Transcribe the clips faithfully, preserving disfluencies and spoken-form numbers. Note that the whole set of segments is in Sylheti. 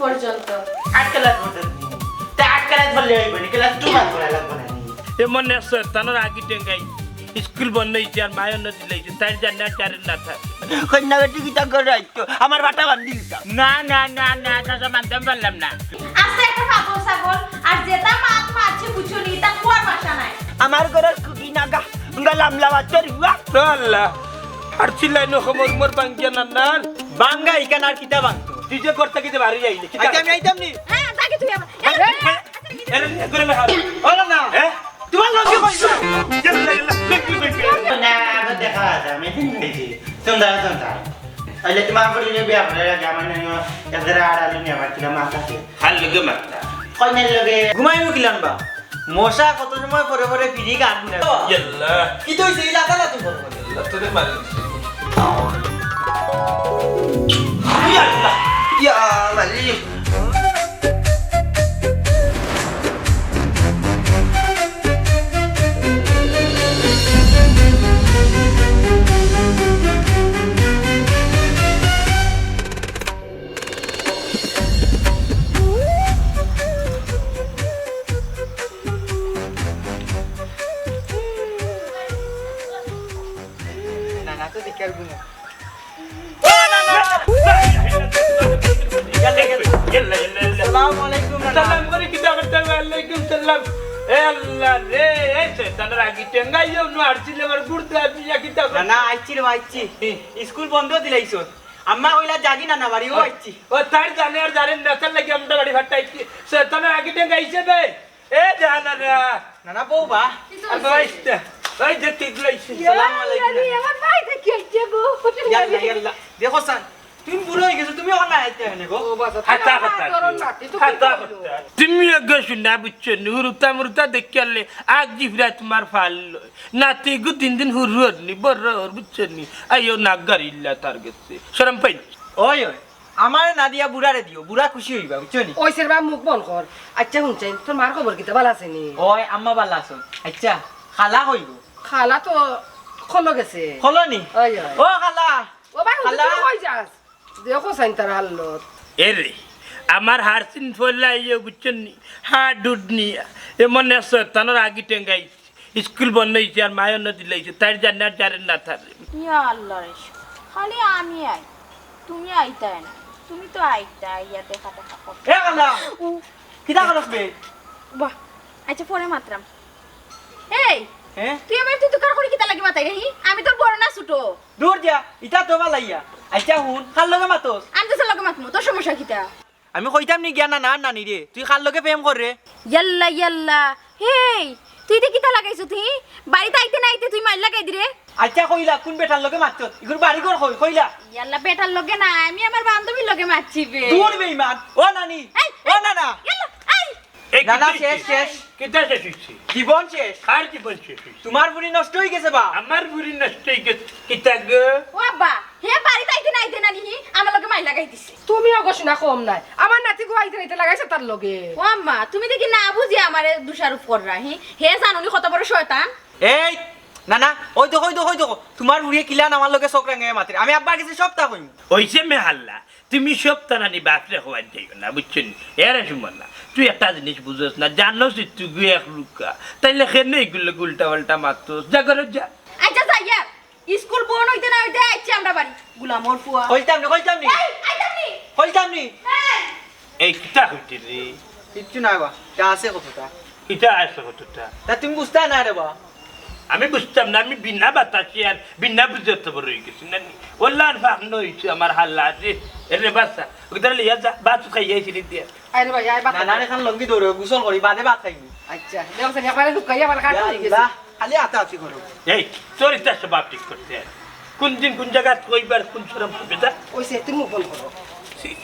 পর্যন্ত। আট ক্লাস পর্যন্ত। তে আট ক্লাস বললে অইবো নি, ক্লাস টু পাস করা লাগবো না নি? এমন এক শয়তানর আগি টেঙ্গাই, স্কুল বন্ধ অইছে আর মায় অন্য দিলাইছে, তাইর জানে আর চারের না থাক। কন্যা বেটি কিতা করে আইতো? আমার বাটা বান্ধি দিতাম। না, না, না, না, চাচা, মানতাম পারলাম না। আস্তা একটা পাগল ছাগল, আর যেটা মাত মারছে বুঝছো নি, তা কুয়ার ভাষা নাই। আমার ঘরর খুকি নাগা, উঙ্গা লামলা বাচ্চার হুয়া। ও আল্লাহ, আর চিল্লাই নো খমর মর বাঙ্গিয়া নানার। বাঙ্গা ইখান আর কিতা বাঙ্গতো? তুই যে করতে কিতে বাড়ি যাইলি, কিতা আচ্ছা, আমি আইতাম নি। হ্যাঁ, যাকে তুই আবার। এ, এ, এ, এ, করে না। ওলা না। হ্যাঁ? তোমার লগে কইবা। না, আগে দেখা আছে, আমি দিন হইছি। সুন্দর, সুন্দর। আইলে তোমার পরিলে বিয়া করে রাখে, আমার নাম এদের আর আর নিয়ে আবার কিনা মাথা আছে। হার লগে মাথা। কইনের লগে। ঘুমাইমু কিলান বা? মশা কত সময় পরে পরে ফিরি গান শুনে। ইয়াল্লা। কি তো হইছে? এই লাতা লাতি করবো। ইয়াল্লা, তোরে মারি দিছে। ইয়াল্লা। ইয়া মালিক। না, না, তো দেখি আর ঘুমো। আসসালামু আলাইকুম, নানা। সালাম করে কিতা করতে হবে? ওয়ালাইকুম সালাম। এ আল্লাহ রে, এই শয়তানর আগি টেঙ্গাই যাও, নু আরছিল আমার গুড় দে, আপনি যা কিতা না, করতে? না, আইছি রে, আইছি। হুম। স্কুল বন্ধ দিলাইছো। আম্মা কইলা যাগি না, না বাড়ি, ও আইছি। ও তার জানে আর জানেন না, তার লাগি আমরা বাড়ি ফাটাইছি। শয়তানর আগি টেঙ্গাইছে বে। এ জানারা। নানা বউ বা। আর বাবা ইস্তা। ওই যে ঠিক লইছি। ইয়া, সালাম আলাইকুম। আরে, আমার ভাই দেখি আইছে গো। ইয়াল্লা, ইয়াল্লা। দেখো স্যার, তুমি বুড়া হয়ে গেছো, তুমি এখন না আইতে হয় না গো। ও বাবা, হাতা, হাতা, হাতা, ধরো না, তুই তো হাতা, কি করবি? হাতা। তুমি এগো শুনা বুঝছো নি, হুরুতা মুরুতা দেখিয়ালে আগ জিফরা তোমার ফাল লয়। নাতি গো দিন দিন হুরু হর নি, বড় হর বুঝছো নি। আইও না গারিল্লা তার গেছে। শরম পাই না। ওই, ওই। আমারে না দিয়া বুড়ারে দিও, বুড়া খুশি হইবা, বুঝছো নি? ওই সেরবা মুখ বন্ধ কর। আচ্ছা, হুনছাইন, তোর মার খবর কিতা, ভালা আছে নি? ওই, আম্মা ভালা আছো? আচ্ছা, খালা কইবো? খালা তো খলো গেছে। খলো নি? ওই, ওই। ও খালা! ও ভাই, খালা! তুই কই যাস? দেখো সাইন তার হালত। এ রে, আমার হারসিন ফল্লা ইয়ে বুঝছেন নি? হা ডুড নিয়া। এমন এক শয়তানর আগি টেঙ্গাই। স্কুল বন্ধ হইছে আর মায় অন্য দিলাইছে, তাইর জানে আর জারের না থার। ইয়া আল্লাহ রে, খালি আমি আই, তুমি আইতায় না, তুমি তো আইতায়, ইয়া দেখা দেখা করো। এ আল্লাহ, উ। কিতা করস বে? বাহ, আচ্ছা পরে মাতরাম। এই, হ্যাঁ? তুই আমার তুই তুকার করে কিতা লাগি মাতাই রে হি? আমি তোর বড় না ছোট? দূর যা, ইতা তো বালাইয়া। আচ্ছা হুন, কার লগে মাতস? আমি তো তোর লগে মাতমু, তোর সমস্যা কিতা? আমি কইতাম নি গিয়া নানা আর নানিরে, তুই কার লগে প্রেম কররে? ইয়াল্লা, ইয়াল্লা। হেই, তুই ইতা কিতা লাগাইছস তুই? বাড়িত আইতে না আইতে তুই মাইর লাগাই দিরে। আচ্ছা কইলা, কোন বেটার লগে মাতছস? ইগুর বাড়ি ঘর কই? কইলা। ইয়াল্লা, বেটার লগে না, আমি আমার বান্ধবীর লগে মাতছি বে। দূর বেইমান। ও নানি, এই, ও এই, নানা। ইয়াল্লা, এই। এই নানা, কিতা শেষ, হইছে? শেষ। কিতা শেষ হইছে? জীবন শেষ। কার জীবন শেষ হইছে? তোমার ফুরি নষ্ট হই গেছে বা। আমার ফুরি নষ্ট হই গেছে। কিতা গো? ও আব্বা, হে বাড়িত আইতে না আইতে নানি হি আমার লগে মাইর লাগাই দিছে। তুমিও গো শুনা কম নায়। আমার নাতি গো আইতে আইতে লাগাইছে তার লগে। ও আম্মা, তুমি দেখি না বুঝি আমারে দোষারোপ কররা, হি? হে জানো নি কত বড় শয়তান? এই, নানা, ওই দেখো, ওই দেখো, ওই দেখো। তোমার ফুরিয়ে কিলান আমার লগে চোখ রাঙাইয়া মাতের। আমি আব্বার গেছে সবতা কইমু। ওইছে মে হাল্লা। তুমি সবতা নানি বাপরে কওয়াত যাইও না, বুঝছো নি? এরে সুমন না, তুই একটা জিনিস বুঝস না, জানোস তুই গু এক লুকা, তাইলে কেনে ইগুর লগে উল্টা পাল্টা মাতস? যা ঘরো যা। আচ্ছা, যাইয়া, স্কুল বন্ধ হইতে না হইতে আইছি আমরা বাড়ি। গুলামর ফুয়া। কইতাম নি, কইতাম নি। এই, আইতাম নি। কইতাম নি। এই। এই কিতা কইতে রে? কিচ্ছু না বা, তা আছে কতটা। কিতা আছে কতটা? তা তুমি বুঝতা না রে বা। আমি বুঝতাম না, আমি বিনা বাতাসে আর বিনা বুঝে তো বড় হয়ে গেছি না নি। ওল্লার ফাঁক নইছে আমার হাল্লা আছে। এরে বাচ্চা, ওকে তাহলে ইয়া যা, বাচ্চা খাইয়া আইছি রে দিয়া। আরে ভাই, আয় ভাত নানা খাই। এখান লঙ্গি দৌড়ে, গোসল করি, বাদে ভাত খাইবি। আচ্ছা, দেখো, সে একবারে লুকাইয়া আমার কাজ ইয়া হয়ে গেছে। আল্লাহ, খালি আতাআতি করো। এই, তোর ইচ্ছা স্বভাব ঠিক করতে হয়। কোন দিন কোন জায়গা কইবার কোন শরম করবে তা? ওই সে, তুমি মুখ বন্ধ করো। সি-,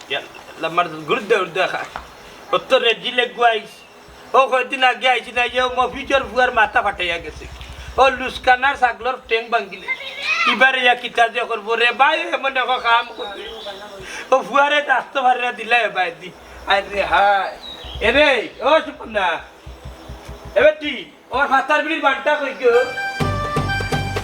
ইয়া আল্লাহ, আমার গুরুদ্দা উর্দা খা। ও তো রেডি লেগুয়াইস। ও কয়দিন আগে আইছি না, ইয়ে মফিজর ফুয়ার মাথা ফাটাইয়া গেছে। ও লুসকানার ছাগলর ঠেং ভাঙ্গিলে। ইবারে ইয়া কিতা যে করবো রে ভাই, এমন দেখো কাম করবে। ও ফুয়ারে ডাকতে পারে না, দিলাই ভাই দি। আরে হায়। এরে, ও সুপর্ণা। এ বেটি, ওর ফাতার বিড়ির বানটা কই গো?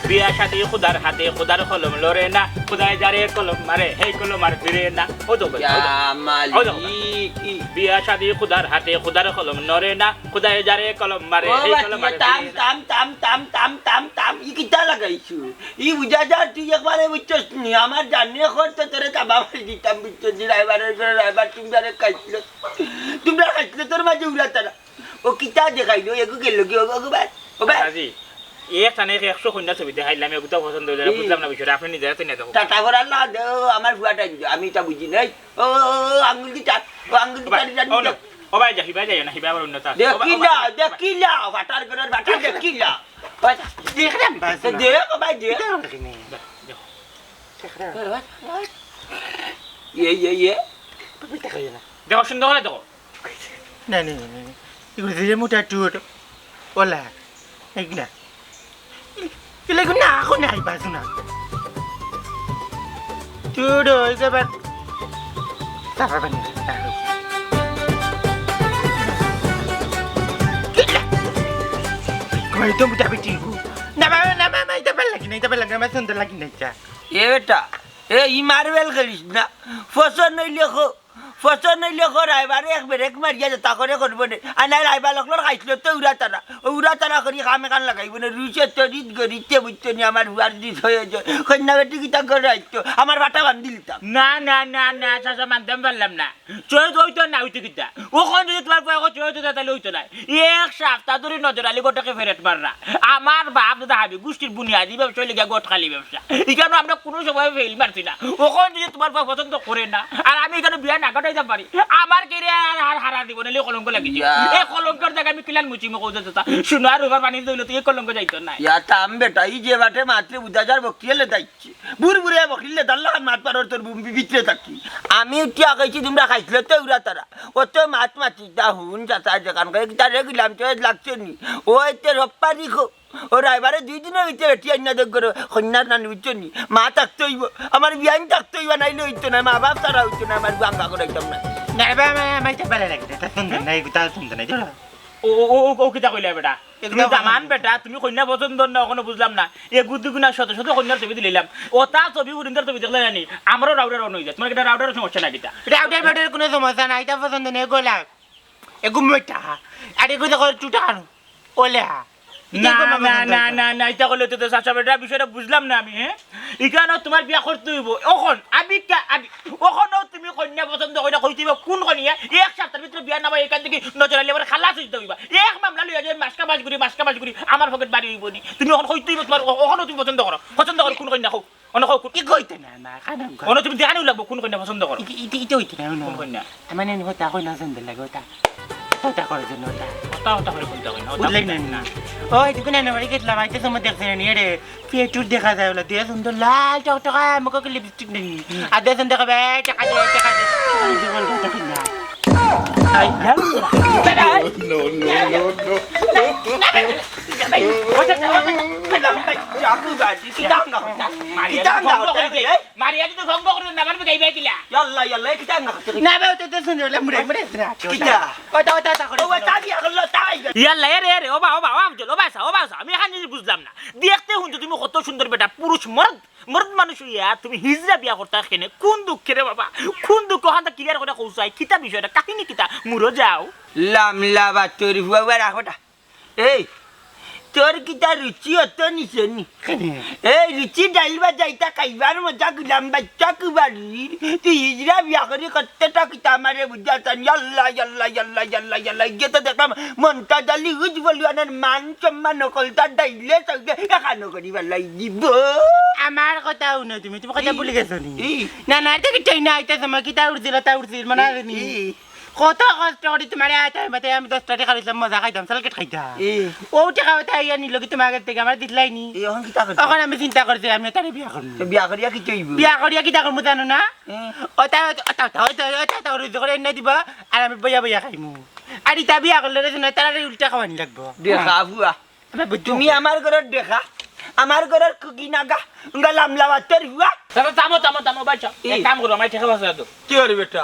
বিয়া শাদি খুদার হাতে, খুদার কলম লড়ে না। খুদায় যারে কলম মারে, হেই কলম আর ফিরে না। ও দেখো, ইয়া ও দেখো, ও দেখো। মালিক। বিয়া শাদি খুদার হাতে, খুদার কলম নড়ে না। খুদায় যারে কলম মারে, ও হেই বাবা, কলম আর থাম, ফিরে না। থাম, থাম, থাম, থাম, থাম, থাম। ই কিতা লাগাইছু? ই বুঝা যার তুই একবারে বুঝছস নি। আমার জানে খর তো তোরে কাবা মারি দিতাম, বুঝছস নি? রাইবারের ঘরে রাইবার, তুমি আরে খাইছিল। তোমরা খাইছিল তোর মাঝে উড়া তারা। ও কিতা দেখাইলো? এগু গেল কি? ও, ও ভাই, ও ভাই। দাদি, এক টানে একশো কন্যা ছবি দেখাইলাম, এগুতা পছন্দ হইলো না, ই। বুঝলাম না বিষয়টা, আপনি নিজেরা তো না দেখো। টাটা করার না দে, ও আমার ফুয়াটা দিল, আমি এটা বুঝি নাই। ও, ও, ও, আঙ্গুল দি টান, ও আঙ্গুল দি ও ভাই, টান, টান, ও টান। না, ও ভাই, যা, হিবায় যাইও না, হিবায় আবার অন্য তার। ও ভাই, দেখি ও ভাই, না, ও ভাই। দেখি না, ফাটার ঘরের ফাটা দেখি না। ও ভাই, দেখলাম, বাস তো না। দেখ, ও ভাই, দেখ। এটা আমাকে নেই। দেখো, দেখো। দেখলাম। ইয়ে, ইয়ে, ইয়ে। তুমি দেখাইও না। দেখো, সুন্দর করে দেখো। না, না, না, না, না। এগুলো যে মোটা টুট। ওলা। এক না। এগুলো না, এখন নাই, বাজু না। টুট, ওই যে আবার। তারপর বানিয়ে, তারপর। কিলা? কই তো মোটা বেটি গো। না, বাবা, না, বাবা, এটা ভালো লাগে না, এটা ভালো লাগে না, আমার সুন্দর লাগে না, এটা। এ বেটা, এ, ই মার্বেল খেলিস না, পছন্দ হইলে খো, পছন্দ হইলে খো, রাইবারে এক ব্রেক মারিয়া যেতা করে করবো নে। আর নাই রাইবার লোকর খাইছিল তো উড়া তারা, ও উড়া তারা করি কাম এখান লাগাইবো নে, রুচে তরিত গরিতে বুঝতো নি, আমার বুয়ার দিস হয়ে যায়। কন্যা বেটি কিতা করে আইতো, আমার বাটা বান্ধিলিতাম। না, না, না, না, চাচা, মানতাম পারলাম না। চৈত হইতো না হইতো কিতা? ওখান যদি তোমার পয়সা চৈত হইতো তাহলে হইতো না। এক সপ্তাহ ধরে নজর আলী গোটাকে ফেরত মাররা। আমার বাপ দাদা হাবি গোষ্ঠীর বুনিয়াদি ব্যবসা হইলে গিয়া গোট খালি ব্যবসা। এখানে আমরা কোনো সময় ফেল মারছি না। ওখান যদি তোমার পয়সা পছন্দ করে না, আর আমি এখানে বিয়া না করাইতাম পারি, আমার কেরে আর, আর হারা দিব নাহলে কলঙ্ক লাগি যাইবো। ইয়া। এই কলঙ্কর জায়গায় আমি কিলান মুছি মুখ হতে যেতা। সোনার রূপার পানি দইলে তো এই কলঙ্ক যাইতো না। ইয়া তাম বেটা, এই যে বাটে মাত্রে বুঝা যার বক্তি হলে দায়িত্ব। বুড় বুড়ে বকরিলে দাল্লা খান মাত পারর তোর বি-, ভিতরে থাকি। আমি উঠিয়া কইছি তোমরা খাইছিলে তো উড়া তারা। অত মাত মাতি দা হুন যাতা যেখান কই কিতা রে গিলাম তো লাগছে নি। ও এতে রপ্পারি খো। ও রাইবারে দুই দিনের ভিতরে বেটি আইনা দেখ করো, কন্যার নানি বুঝছো নি? মা থাকতে হইব। আমার বিয়াইন থাকতে হইব, নাইলে হইতো না। মা বাপ ছাড়া হইতো না, আমার বাঙ্গা করাইতাম না। না, বা, মা, আমার তো ভালো লাগে না। তা সুন্দর নাই, তা সুন্দর নাই, ধরো। ও, ও, ও, ও, ও কিতা কইলা বেটা? তুমি এগুলা দামান বন্ধ বেটা, তুমি কইনা পছন্দ না, ওখানে বুঝলাম না। এ গুদি গুনা শত শত কইনার ছবি দিলাম। ও তা ছবি উড়িন্দার ছবি দেখলে জানি, আমারও রাউডার অন হয়ে যায়। তোমার কিতা রাউডার সমস্যা না কিতা? রাউডার বাউডার কোনো সমস্যা নাই, এটা পছন্দ নেই, গোলাপ। এগু মোটা। আর এগু দেখো চুটা কানো। ওলে হা। না, না, না, না, না, এটা করলে তো, তো চাচা বেটা, বিষয়টা বুঝলাম না আমি, হ্যাঁ? ইখানো তোমার বিয়া করতে হইব। অখন, আমি কা-, আমি, অখনো তুমি কইনা পছন্দ কইরা কইতে হইব, কোন কইনা? এক সপ্তাহের ভিতরে বিয়া না হয় এখান থেকে নজর আলী আবার খালাস হইতে হইবা। এক মামলা লইয়া যে মাসকা মাস ঘুরি, মাসকা মাস ঘুরি, আমার পকেট বাড়ি হইব নি। তুমি অখন কইতে হইব তোমার, অ-, অখনো তুমি পছন্দ করো। পছন্দ করো কোন কইনা কও? অনো কও কোন? ই কইতে না, না, খানা অনো তুমি দেখানি লাগবো কোন কইনা পছন্দ করো। ইতে, ইতে, ইতে হইতে না, না। কোন কইনা? আমার নেন হতা কইনা সুন্দর লাগে, হতা। হতা করে জন্য হতা। হতা, হতা করে কোনটা কইনা? হতা বুঝলেন কোনটা? না? না। ওই, দেখুন না, বাড়ি গেছিলাম, আইতে সময় দেখছেন না, এরে। পেটুর দেখা যায়, ওলা দিয়ে সুন্দর লাল টকটকা, আমাকে কি লিপস্টিক নেই। আর দিয়ে সুন্দর হবে, টাকা দে, টাকা দে। আমি জীবন কথা কই না। I love. No, no, no, no। চাকু গাড়ি, কি দাম না হতা? মারিয়া কিতা তো দাম ভঙ্গ হতা? করে দে। মারিয়া তো ভঙ্গ করে দে, না মারবে গাইবে কিলা? ইয়াল্লা, ইয়াল্লা, কি দাম না হতা? না, বে, তো, তো শুনে, ওলা মুড়ে, মুড়ে, মুড়ে। কিতা? ওটা, ওটা, ওটা করে ও, দে। ওটা দিয়া করলো, তাই। ইয়াল্লা, এরে, এরে, ওবা, ওবা, ও আফজল, ওবা, সা, ওবা, সা, আমি এখান জিনিস বুঝলাম না। দেখতে হুনছো তুমি কত সুন্দর বেটা, পুরুষ মর্দ, মর্দ মানুষ হইয়া তুমি হিজড়া বিয়া করতা কেনে? কোন দুঃখে রে বাবা? কোন দুঃখ? ওখানটা ক্লিয়ার করে কৌসাই, কিতা বিষয়টা, কাহিনী কিতা? মুরো যাও। লামলা বাতর ফুয়া, রাখো বেটা। এই, তোর কিতা রুচি অত নিচে নি? কেনে? এই, রুচি ডাইল ভাজা ইতা খাইবার মজা গুলাম বাচ্চা কুবারির। তুই হিজড়া বিয়া করি কতটা কিতা আমারে বুঝা চান? ইয়াল্লা, ইয়াল্লা, ইয়াল্লা, ইয়াল্লা, ইয়াল্লা। ইগে তো দেখলাম মন্তাজ আলী হুজ বলুয়ানের মান সম্মান হকলতা ডাইলে চাইতে এখানো করি বেলাই দিব। আমার কথা হুনো তুমি, তুমি কথা ই, ভুলি গেছো নি? ই। না, না, এটা কিচ্ছুই না, এটা সময় কিতা উঠছিল, তা উঠছিল, মনে আছে নি? ই। কত কষ্ট করি তোমারে আইতে, মাতে আমি দশটা টেকা দিছিলাম, মজা খাইতাম, চকলেট খাইতাম। এ। ও টেকা ওটা আইয়া নিল কি তোমার কাছ থেকে, আমার দিতলাই নি? এ, অখন কিতা করবে? অখন আমি চিন্তা করছি, আমি তারে বিয়া করমু। তো বিয়া করিয়া কিতা অইবো? বিয়া করিয়া কিতা করমু জানো না? এ। ওটা, ওটা, ওটা, ওটা, ওটা, ওটা, ওটা, ওটা করে এনে দিব, আর আমি বইয়া বইয়া খাইমু। আর ইতা বিয়া করলে রে না, তারে উল্টা খাওয়ানি লাগবো। বিয়া খাওয়া। আবে বুঝছো? তুমি আমার ঘরর দেখা, আমার ঘরর কুকি নাগা, উঙ্গা লামলা বাতর ফুয়া। দাদা, থামো, থামো, থামো, ভাই সাহেব। এই। এক কাম করো, আমার টেকা পাঁচ হাজার দাও। কি করে বেটা?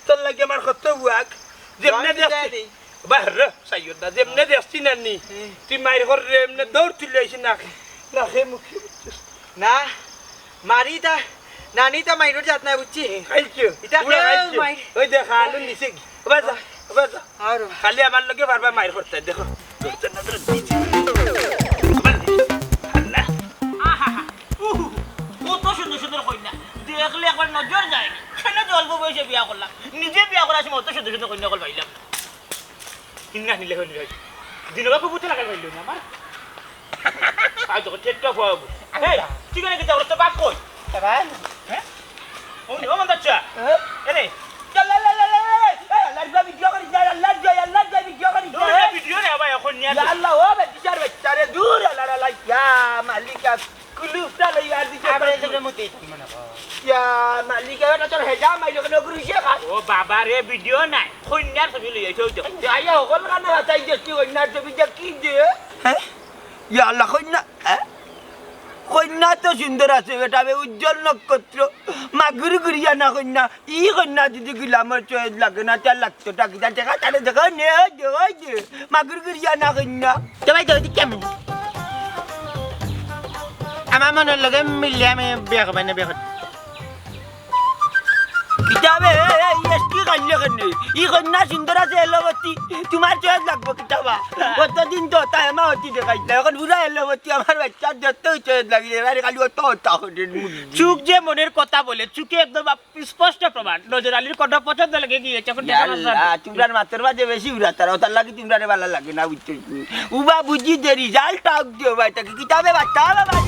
তোর লাগি আমার কত বুয়াক। যেমনে জয়েন দেখছি। দেয় নি। বাহ রে, সাইয়দ দা, যেমনে দেখছি না নি। হুম। তুই মাইর কর রে, এমনে দৌড় তুলে আইছি না। না, হে মুখে বুঝছিস। না, মারি তা, নানি তা মাইরর জাত না বুঝছি। খাইছো? ইতা পুরা কেউ খাইছো? মাইর। ওই দেখ, আলু নিচে কি? বাবা যা, বাবা যা। আর খালি আমার লগে বারবার মাইর করতে, দেখো। ধরছে না, ধরে দিছি। আল্লাহ। আহা, উহু, কত সুন্দর সুন্দর কইনা। দেখলে একবার নজর যায়। কেন যে অল্প বয়সে বিয়া করলাম? নিজে বিয়া করার সময় অত সুন্দর সুন্দর কইনা অকল পাইলাম। কিন্না নিলে হইল রে। দিনবা খুব উঠে লাগাই পাইল না আমার। আজ যখন ঠেকটা পাবো। এই, ঠিক আছে, কিন্তু ওর তো বাপ কই? এবার? হ্যাঁ? ও, ও মন যাচ্ছে? হ্যাঁ? এরে। লা, লা, লা, লা, লা, লা, এই, আল্লাহর দোয়া ভিডিও করিস না, আল্লাহর দোয়া, আল্লাহর দোয়া ভিডিও করিস না। দূর না, ভিডিও রে, ভাই, এখন নিয়ে ইয়া আসো। আল্লাহ, ও বেটিচার বাচ্চা রে, দূর, আল্লাহ, আল্লাহ, ইয়া মালিক, ইয়া কুলুপটা লই আর দিকে আমরা তো এই জন্য মতেই থাকি মনে কর। ইয়া মালিক, এটা তোর হেজা মাইলো কেন, গুরু শেখ আর ও বাবা রে, ভিডিও নাই, কইন্যার ছবি লই আইছো, ওই দেখো। আইয়া হকল কানে হাতাই দেখছি, কইন্যার ছবি দেখি দে। হ্যাঁ? ইয়া আল্লাহ, কইন্যা, হ্যাঁ? কইন্যা তো সুন্দর আছে বেটা, বে উজ্জ্বল নক্ষত্র। মাগুর গুড়িয়া না কইন্যা, ই কইন্যা যদি গুলামর চয়েস লাগে না, তার লাগতো টাকি, তার দেখা, তারে দেখা, নে, ওই দে, ওই দে। মাগুর গুড়িয়া না কইন্যা। তো ভাই, তো ওই দিক কেমন? আমার মনের লগে মিললে আমি বিয়া করবাই না, বিয়া করতে। কিতাবে, এই, এই, এসকি কাইলে কেনে? ই কইন্যা সুন্দর আছে, এলোবতী। তোমার চয়েস লাগবো কিতাবা? কতদিন তো তাই মা অতি দেখাইতে। এখন পুরা এলোবতী আমার বাচ্চার যত চয়েস লাগি, এবারে খালি অত অত করে মুখ। চুক যে মনের কথা বলে, চুকে একদম আপ-, স্পষ্ট প্রমাণ। নজর আলীর কণ্ঠ পছন্দ লেগে গিয়েছে, এখন ইয়া দেখা পাচ্ছে না। আল্লাহ, তোমরার মাথার মাঝে বেশি উড়াতারা, ওটার লাগি তোমরারে ভালা লাগে না, বুঝছো নি? উবা বুঝি যে result আউক দিও ভাই, তাকে কিতাবে বাচ্চা হলো ভাই।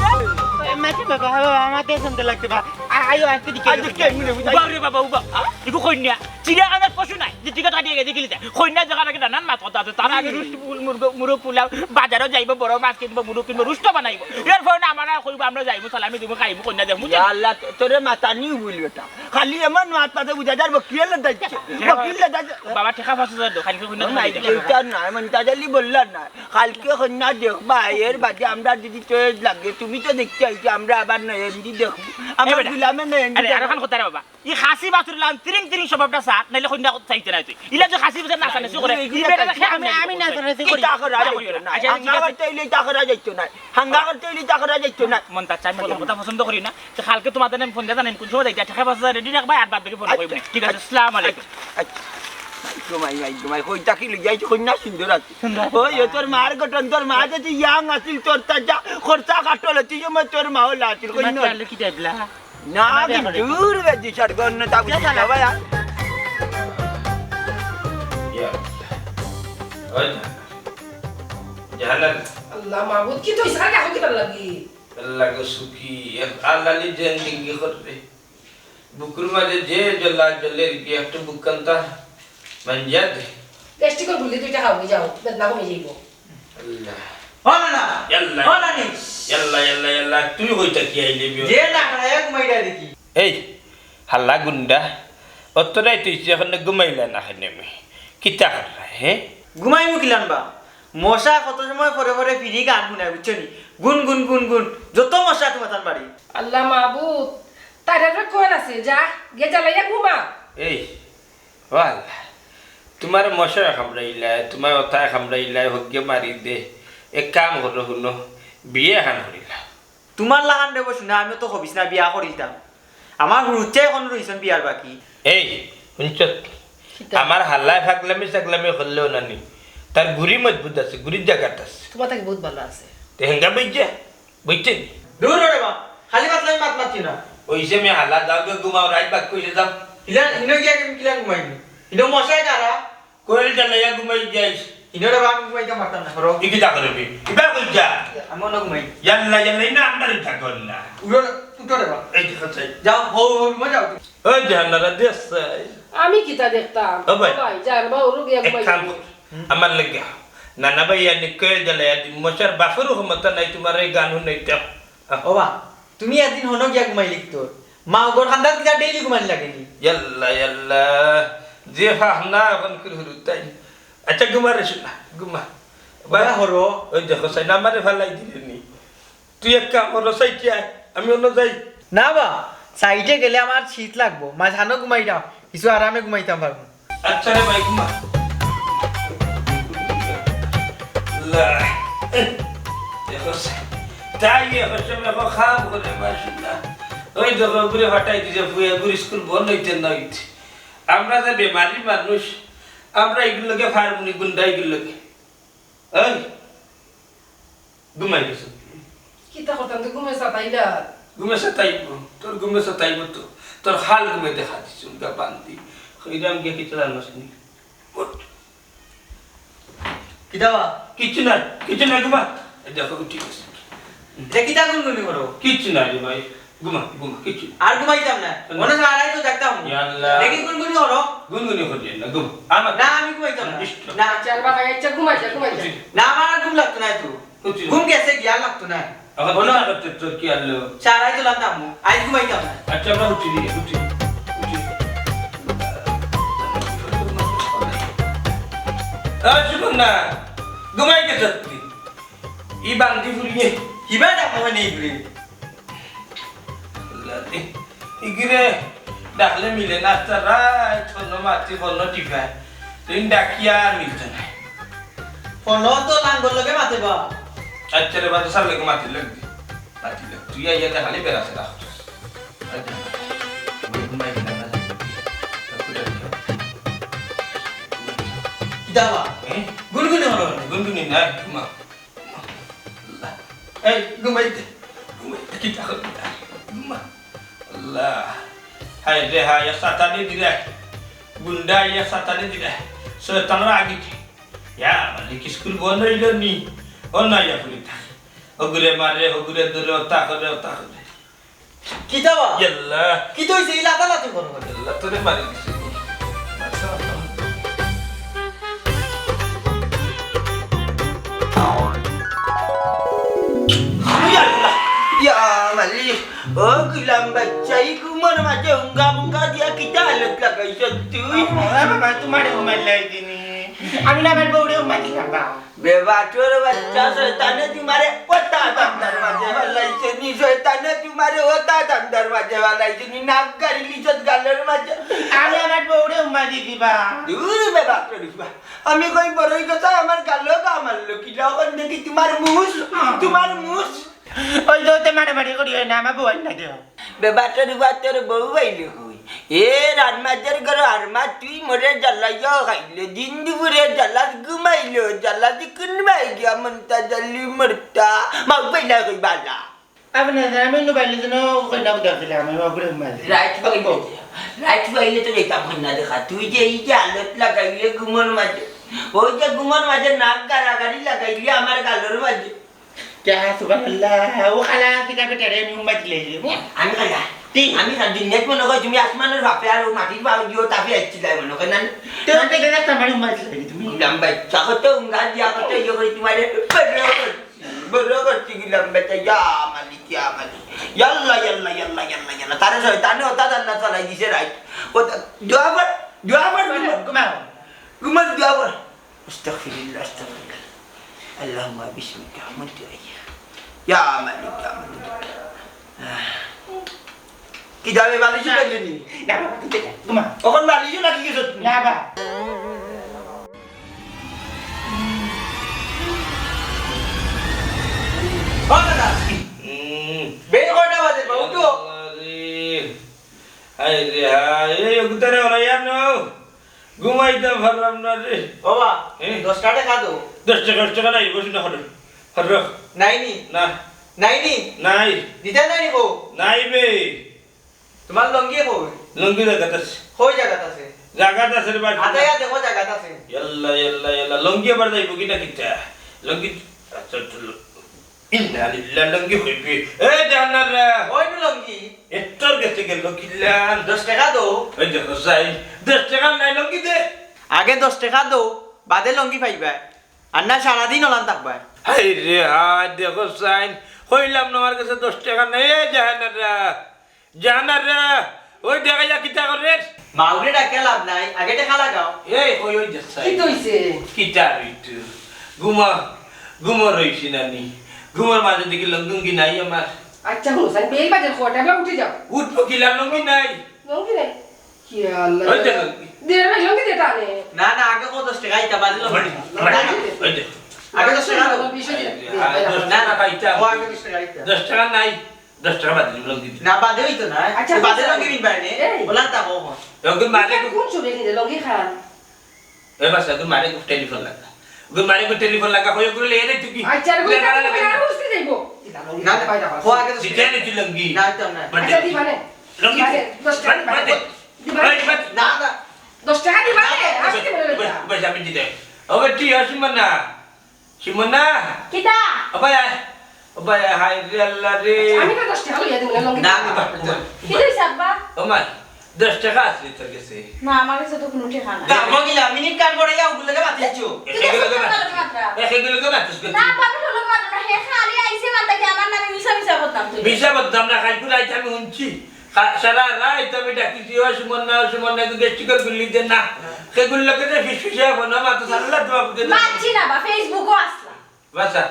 এ, মাঝে বাবা, বাবা, আমাদের শুনতে লাগছে বা। আ-, আয়ো, আজকে দিকে আজকে আয়ো। কেমনে বুঝাই? উবা রে বাবা, উবা। আ? ইগু কইন্যা। চিড়িয়াখানার পশু নাই, যে টিকিট কাটিয়ে গেছে গিলিতে। কইন্যা জাগা রাখে নানান মাত কথা আছে। তার আগে হুম। রুষ্ট ফুল, মুরগ, মুরগ পোলাও, বাজারও যাইবো, বড় মাছ কিনবো, মুরগ কিনবো, রুষ্ট বানাইবো। এরপরে না আমার আর কইবো, আমরা যাইবো, সালামি দিবো, খাইবো, কইন্যা দেখবো, ইয়া আল্লাহ, তো-, তোরে মাতানিউ ভুল বেটা। খালি এমন মাত মাতে বুঝা যার বকিয়ে লদাইছে। বকিয়ে লদাইছে। বাবা, টেকা পাঁচ হাজার দাও, খালি কইন্যা ও, না, দেখাই দিলে। এটা না, এমন তাজা লি বললা না। কালকে কইন্যা দেখবা, এর বাদে আমরা যদি চয়েস লাগে, তুমি তো দেখতে আইছো, আমরা আবার নয়ন দি দেখবো। এ আমার বেটা, গুলামে নয়ন দি আরে, দেখবো। আরো খান কথা রে বাবা। ই খাসি বাছুর লান তিরিং তিরিং স্বভাবটা সার, নাইলে কইন্যা চাইতে নাই তুই। ইলা যে খাসি বাছুর না সানে, সে করে। ই বেটা দেখে আমি, আমি না জানি, সে করি। ইটা করা যাইতো না। আচ্ছা, ঠিক হাঙ্গা আছে। করতে হইলে ইটা করা যাইতো না। হাঙ্গা করতে হইলে ইটা করা যাইতো না। মন তার চাই, মন কথা পছন্দ করি না। তো কালকে তোমাদের আমি ফোন দিয়ে জানাই, কোন সময় যাইতে, টেকা পাঁচ হাজার রেডি রাখবা, আর বাদ বাকি ফোন আচ্ছা, করবো। ঠিক আছে, আচ্ছা, আসসালামু আলাইকুম। আচ্ছা, আচ্ছা। মাই গো, মাই গো, মাই, কইটা কি লইয়া আইছো, কইন্যা সুন্দর আছে। সুন্দর আছে। ওই, ও তোর মার গঠন, তোর মা যদি ইয়াং আছিল, তোর তাজা খরচা কাটল, তুই সময় তোর মা হলা আছিল, তোমার কইন্যা। চালু কি দেখলা? না, আমার বিয়া করে দূর বেজি, সার গন্ধ তা বুঝি না ভাই, আর। ইয়া। ওই। জাহানার। আল্লাহ মাবুদ, কি তো ইসারা কাহো কি তার লাগি? আল্লাহ গো সুখী, এক আল্লাহ লি জিন্দেগি করবে। বুকুর মাঝে যে জ্বলা জ্বলের কি একটু বুকান্তা মাঞ্জা দে। গ্যাস্ট্রিকর গুলি দুইটা খাও, যাও, বেদনা কমে যাইবো। আল্লাহ। ও না না। ইয়াল্লা। ও নানি। ইয়াল্লা, ইয়াল্লা, ইয়াল্লা, তুই কইতা কি আইলে বিয়া? যে না খায় ঘুমাই যায় দেখি। এই, হাল্লা গুন্ডা, অত রাইত অইছে, এখন ঘুমাইলা না কেনে মি? কিতা করলা, হে? ঘুমাইমু কিলান বা? মশা কত সময় পরে পরে ফিরি গান হুনায়, বুঝছো নি? গুন গুন গুন গুন, যত মশা তোমার তান বাড়ি। আল্লাহ মাবুদ, তাইর আর কই আছে? যা, গিয়া জ্বালাইয়া ঘুমা। এই, ও আল্লাহ, তোমার মশায় কামড়াইলা, তোমার অতায় কামড়াইলা, হগ্গে মারি দে। এক কাম করো, হুনো, বিয়া এখান করিলা। তোমার লাখান রে বসু না, আমিও তো হবিস না বিয়া করিলতাম। আমার হুরুতে এখন রইছন বিয়ার বাকি। এই, হুনছত? কিতা? আমার হাল্লায় ফাগলামি সাগলামি করলেও নানি, তার গুড়ি মজবুত আছে, গুড়ির জাগাত আছে। তোমার তাকে বহুত ভালা আছে। তে হেঙ্গা বইজা, বুঝছেন? দূর রে বা, খালি মাতলাই মাত মাতি না। ওই যে মি হাল্লা যাও গো ঘুমাও, রাইত বাদ কইছে যাও। ইলা, ইনো গিয়া কিলা ঘুমাইনি? ইনো মশায় কারা? কইল জ্বালাইয়া ঘুমাই যাইস। ইনো রে বা, আমি ঘুমাইতে পারতাম না, হরো। ই কিতা করবি? ইবা কই যা? আমি অন্য ঘুমাই। ইয়াল্লা, ইয়াল্লা, ইনো আন্ডারে থাকো না। উঠো, উঠো রে বা। এই যে খাচ্ছাই। যাও, হো, হো, রুমে যাও। ওই যে হান্নারা দেশ চাই। আমি কিতা দেখতাম? ও ভাই। ও ভাই, যান বা, ওরও গিয়া এক ঘুমাই কাম যাও। কর, আমার লাগে। না, না ভাই, ইয়ানি কইল জ্বালাইয়া দি। মশার বাপেরও ক্ষমতা নাই তোমার এই গান হুনাইতে। ও বা, তুমি একদিন হনো গিয়া ঘুমাই লিখতো। মা ওগর খান্দার কিতা ডেইলি ঘুমানি লাগেনি? ইয়াল্লা, ইয়াল্লা। যে ফাহনা এখন কুল হুরু তাই। আচ্ছা, ঘুমা রে সোনা, ঘুমা। ওরা হরো। ওই দেখো, সাইন আমারে ফালাই দিলে নি। তুই এক কাম করো, সাইডে আয়, আমি অন্য যাই। না বা, সাইডে গেলে আমার শীত লাগবো। মা জানো ঘুমাই যাও। কিছু আরামে ঘুমাইতাম পারমু। আচ্ছা রে ভাই, ঘুমা। লা, দেখো, তাই এখন সব এখন খাম করে মাসুল্লাহ। ওই দেখো, ঘুরে ফাটাই দিছে, ফুয়ে ঘুরে স্কুল বন্ধ হইতে না হইতে। আমরা যে বেমারি মানুষ, আমরা এগুলোকে ফার্মুনি গুন্ডা এগুলোকে। এই, ঘুমাই গেছো? কিতা করতাম তো ঘুমে সাতাইলা। ঘুমে সাতাইব, তোর ঘুমে সাতাইব তো। তোর হাল ঘুমে দেখা দিছে, উল্টা বান্দি। কইরাম গিয়া কিতা জানোস নি? উঠ। কিতা বা? কিচ্ছু নাই, কিচ্ছু নাই, ঘুমা। এই দেখো, উঠি গেছে। এটা কিতা গুনগুনি করো? কিচ্ছু নাই রে ভাই। ঘুমা, ঘুমা, কিচ্ছু না। আর ঘুমাইতাম না। না। মনে হয় আড়াই তো দেখতাম। ইয়া আল্লাহ। দেখি গুনগুনি করো। গুনগুনি করি না, ঘুমা। আমার না, আমি ঘুমাইতাম না। ইষ্ট। না। আচ্ছা, আর বাবা, আচ্ছা, ঘুমাই যা, ঘুমাই যা। জি। না, আমার আর ঘুম লাগতো না তো। বুঝছি। ঘুম গেছে, গিয়া লাগতো না। এখন বলো। কি করতে তোর কি আনলো? চা আড়াই তো লাগতাম। আজ ঘুমাইতাম না। আচ্ছা, আমরা উঠি দিয়ে, উঠি, উঠি। এই, শুনুন না, ঘুমাই গেছে তুই। ই বান্দি ফুরিয়ে। কিবা ডাকো নেই ঘুরে। আল্লাহ রে, ইগিরে ডাকলে মিলে না, আস্তা রাইত ফোনো মাতি, ফোনো টিপায়। তুই ডাকিয়া আর মিলতো না। ফোনো তো লাঙ্গল লগে মাতে বা। আচ্ছা রে, বাদ সার লগে মাতি লগ দি। মাতি লগ। তুই আইয়া দেখালি বেড়াছে রাখ। কিতা বা? হ্যাঁ? গুনগুনি হলো না। গুনগুনি না, ঘুমা। এই, ঘুমাইতে, ঘুমাইতে, কিতা করবি? ঘুমা। আল্লাহ। হায় রে হায়, ইয়া সাতানি দিলে। গুন্ডা ইয়া সাতানি দিলে। শয়তানর আগে। ইয়া মালিক, স্কুল বন্ধ হইল নি? ও না, ইয়া ফুরি থাক। হগুরে মারে, হগুরে ধরে, ওতা করে, ওতা করে। কিতা বা? ইয়াল্লা। কিতা হইছে? ই লাতালাতি করো কেনে? ইয়াল্লা, তোরে মারি দিছে। ইয়াল্লা। ইয়া মালিক, ও গুলাম বাচ্চা, ই ঘুমর মাঝে হুঙ্গা মুঙ্গা দিয়া কিতা হালত লাগাইছ তুই? ও বাবা, তোমারে ঘুমাইলাই দিনি। আমি না আমার বউরে ঘুমাই দিলাম বা। বেবাটর বাচ্চা, শয়তানে তুমারে ওতা ধান্দার মাঝে ফালাইছে নি, শয়তানে তুমারে ওতা ধান্দার মাঝে ফালাইছে নি, নাক গাড়ি লিছত গালর মাঝে। আমি আমার বউরে উম্মা দি দিবা। দূর বেবাটর উম্মা। আমি কই বড়ই কথা আমার গালো গা মারলো কিলা, অখন দেখি তুমার মুস, তুমার মুস। ওই যে ওতে মারামারি করি হয় না, আমার বউ আইনা দেও। বেবাটর বাটর বউ আইলে কই? এ রানমাজের ঘর আরমা তুই মরে জ্বালাইয়া খাইলে, দিন দুপুরে জ্বালাত ঘুমাইলো, জ্বালাত কুনবাই গিয়া মনটা জ্বালি মরতা, মাউ পাইলা কই বালা। আপনি জানেন, আমি নু বাইলে যেন কইনা বুঝা ছিলাম, আমি বাবুরে মারি। রাইত পাইলে, রাইত পাইলে তো যাইতাম কইনা দেখা। তুই যে এই যে আলত লাগাইলে ঘুমর মাঝে, ওই যে ঘুমর মাঝে নাক গাড়াগাড়ি লাগাইলে আমার গালর মাঝে। কে, সুবহানাল্লাহ, ও খালা, কিতা বেটারে আমি উম্মাই দিলাই রে। আমি খালা। কি? আমি খালা, দুনিয়াত মনে কয় তুমি আসমানর বাপে আর ও মাটির বাপে দিও, তাপে আসছিলাই মনে কয় না। তো না, বেটা রাস্তা আমার উম্মাই দিলাই তুমি। উলাম ভাই, চাকর তো উঙ্গা দিয়া কত ইয়ে করে তোমারে, বড় করছি, বড় করছি গুলাম বেটা, ইয়া মালিক, ইয়া মালিক। ইয়াল্লা, ইয়াল্লা, ইয়াল্লা, ইয়াল্লা, ইয়াল্লা। তারে শয়তানে ওতা ধান্দা চালাই দিছে রাইত। ওতা, দোয়া কর, দোয়া কর, ঘুমা। ঘুমা। ঘুমা, দোয়া কর। আস্তাগফিরুল্লাহ, আস্তাগফিরুল্লাহ। আল্লাহুম্মা বিসমিকা আহমাদু আইয়া। ইয়া মালিক, ইয়া মালিক। আহ। কিতা বে, বালিশও না। পাইলে নি? না বাবা, তুমি যা, ঘুমা। অখন বালিশও লাগি গেছে তুমি। না বাবা। ও দাদা। হুম। বের কয়টা বাজে, বাবু তো? আরে। হায় রে হায়, এই অগুতারে ওরা ইয়ার নাও। ঘুমাইতাম পারলাম না রে। বাবা, এ? দশটা টেকা দেও। দশ টেকা, দশ টেকা নাই, বসি না, হরো। হরো। নাই নি? না। নাই নি? নাই। দিতা নাই নি বউ? নাই বে। তোমার লঙ্গি কই? লঙ্গি জাগাত আছে। কই জাগাত আছে? জাগাত আছে রে ভাই। আতাইয়া দেখো জাগাত আছে। ইয়াল্লা, ইয়াল্লা, ইয়াল্লা। লঙ্গি আবার যাইবো কিনা কিতা? লঙ্গি, আচ্ছা, একটু ল-, ইন্না লিল্লাহ, লঙ্গি হইবে। এ জাহানারা। ওই নু লঙ্গি। এ তোর গেছে গেল কিলা? দশ টেকা দেও। ওই দেখো সাইন, দশ টেকা নাই, লঙ্গি দে। আগে দশ টেকা দেও, বাদে লঙ্গি পাইবা। আর না সারাদিন ওলান থাকবা। হায় রে হায়, দেখো সাইন, কইলাম না আমার গেছে দশ টেকা নাই। এ জাহানারা, জাহানারা, ওই দেখা যা কিতা করে। মাউরে ডাকে লাভ নাই, আগে টেকা লাগাও। এই, ওই, ওই যে সাইন। কিতা হইছে? কিতা হইতো? ঘুমা, ঘুমো রইছি নানি। ঘুমর মাঝে দেখি লঙ্গি নাই আমার। আচ্ছা, হুনো, সাইন, বেল বাজে কয়টা, এবার উঠি যাও। উঠবো কিলা, লঙ্গি নাই। লঙ্গি নাই? ইয়া আল্লাহ। ওই দেখো। দে রে, লুঙ্গি দে টানে। না, না, আগে কও দশ টেকা, ইটা বাদে লও। ওই দে, ওই দে। আগে দশ টেকা দাও। বিশ টাকা দে। না, না, টাকা ইটা। ও আগে দশ টেকা ইটা। দশ টেকা নাই, দশ টেকা বাদে লুঙ্গি দে। না, বাদে অইতো না। আচ্ছা, বাদে আচ্ছা। লুঙ্গি দিন বাইরে। এই। ওলা তা কও। লুঙ্গি মারে ইটা কোন চুরি নিলে লুঙ্গি খান? এ বাসা, তুই মারে খুব টেলিফোন লাগা। তুই মারে খুব টেলিফোন লাগা, হয়ে গেলে এরে তুই কি? আচ্ছা, রে, তুই ওই কারণে কারণে লাগা। আর বুঝতে যাইবো। না, না, ও আগে তো দিতে আনি তুই লুঙ্গি। না, তো না। বাদ আচ্ছা, দে। দিবা নে। লুঙ্গি। দিবা নে, দশ টাকা বাদ, দিবা বাদ নে। দে। দিবা নে। ওই, বাদ। না, না। দশ টাকা দিবা নে। না, না, আজকে বলে ওই, দিবা। ওই, আমি দিতে। ওই, তুই আসুন না। সুমনা। কিতা? ও ভাই, আয়। ও ভাই, হায় রে আল্লাহ রে। আচ্ছা, আমি না দশ টাকা লইয়া দিমু না, লুঙ্গি না, দিমু। না, না। কি হইছে আব্বা? ও মা, দশ টাকা আছে তোর কাছে? না, আমার কাছে তো কোনো টাকা নাই। তা আমাকে যা, মিনিট কাট করে যাও, ওগুলোকে বাতিলছো। তুই এগুলোকে দশ টাকা বাতিল। লগে মাত্রা। এ, এগুলোকে বাতিল করতে। না, আব্বা, আমি হলো মাত্রা। হে খালি আইছে মাত্রা কি আমার নামে মিছা মিছা বদনাম তুই। মিছা বদনাম না, খালি পুরো আইছে আমি শুনছি। খা-, সারা রাইত আমি ডাকিছি, "ও সুমনা, ও সুমনা, একটু গ্যাস্ট্রিকের গুল্লি দে না।" হ্যাঁ। সেগুলো লোকে যে ফিসফিসে এখন আমার তো সাল্লা দোয়া বুঝে না। মানছি না বা, Facebook-ও আসলা। বাসা,